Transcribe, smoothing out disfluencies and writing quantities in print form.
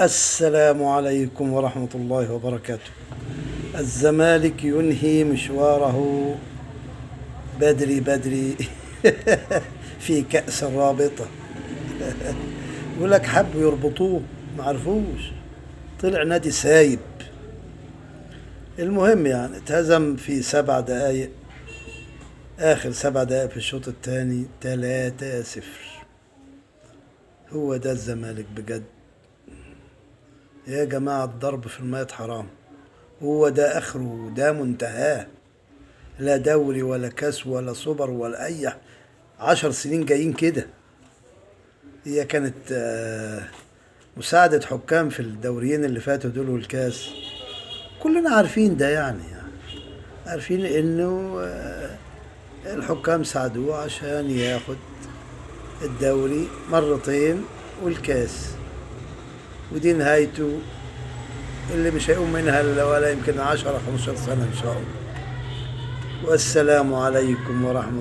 السلام عليكم ورحمة الله وبركاته. الزمالك ينهي مشواره بدري بدري في كأس الرابطة. يقول لك حبوا يربطوه ما عرفوش، طلع نادي سايب. المهم يعني اتهزم في 7 دقايق، آخر 7 دقايق في الشوط الثاني 3-0. هو ده الزمالك بجد يا جماعة. الضرب في المية حرام، هو ده آخره، ده منتهاه. لا دوري ولا كاس ولا سوبر ولا أي 10 سنين جايين كده. هي كانت مساعدة حكام في الدوريين اللي فاتوا دول والكاس، كلنا عارفين ده، يعني عارفين انه الحكام ساعدوه عشان ياخد الدوري مرتين والكاس، ودي نهايته اللي مش هيقوم منها إلا ولا يمكن 10 15 سنة إن شاء الله. والسلام عليكم ورحمة